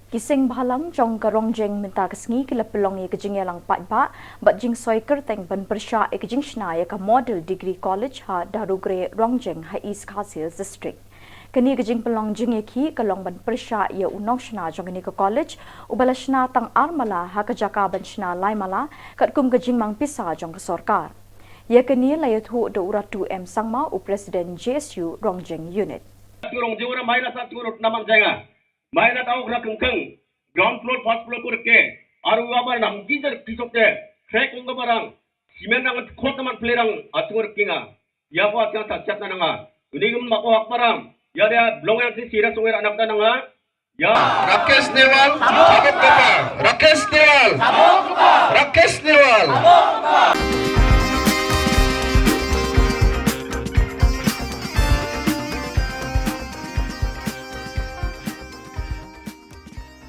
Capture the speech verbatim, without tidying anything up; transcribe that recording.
Ki seng bhalang jong ka Rongjeng mynta ka sngi ki la pynlong ïa ka jingïalang paidbah bad jingsoi kyrteng ban pyrshah ïa ka jingshna ïa ka Model Degree College ha Darugre Rongjeng ha East Khasi Hills District. Kane ka jingpynlong jingïakhih ka long ban pyrshah ïa u nongshna jong kane ka college uba la shna tang ar mala ha ka jaka ban shna lai mala katkum ka jingmang pisa jong ka sorkar. Ïa kane la ïathuh da u Ratu M Sangma, u President J S U Rongjeng Unit. Rongjeng ura maina sa tu rot naman janga. Maina tau kra kengkeng. Ground floor, first floor ko reke. Aru wa bar nam gizer kisok te. Krek ong ka barang. Simen rang khot naman plerang atur kinga. Ïa ko atiang sa chat na nanga. Uni gum mako hak barang. Ïa dia blong yang si sira songwer anak ta nanga. Ïa. Rakesh Newal, sabuk kepar. Rakesh Newal. Sabuk kepar. Rakesh Newal.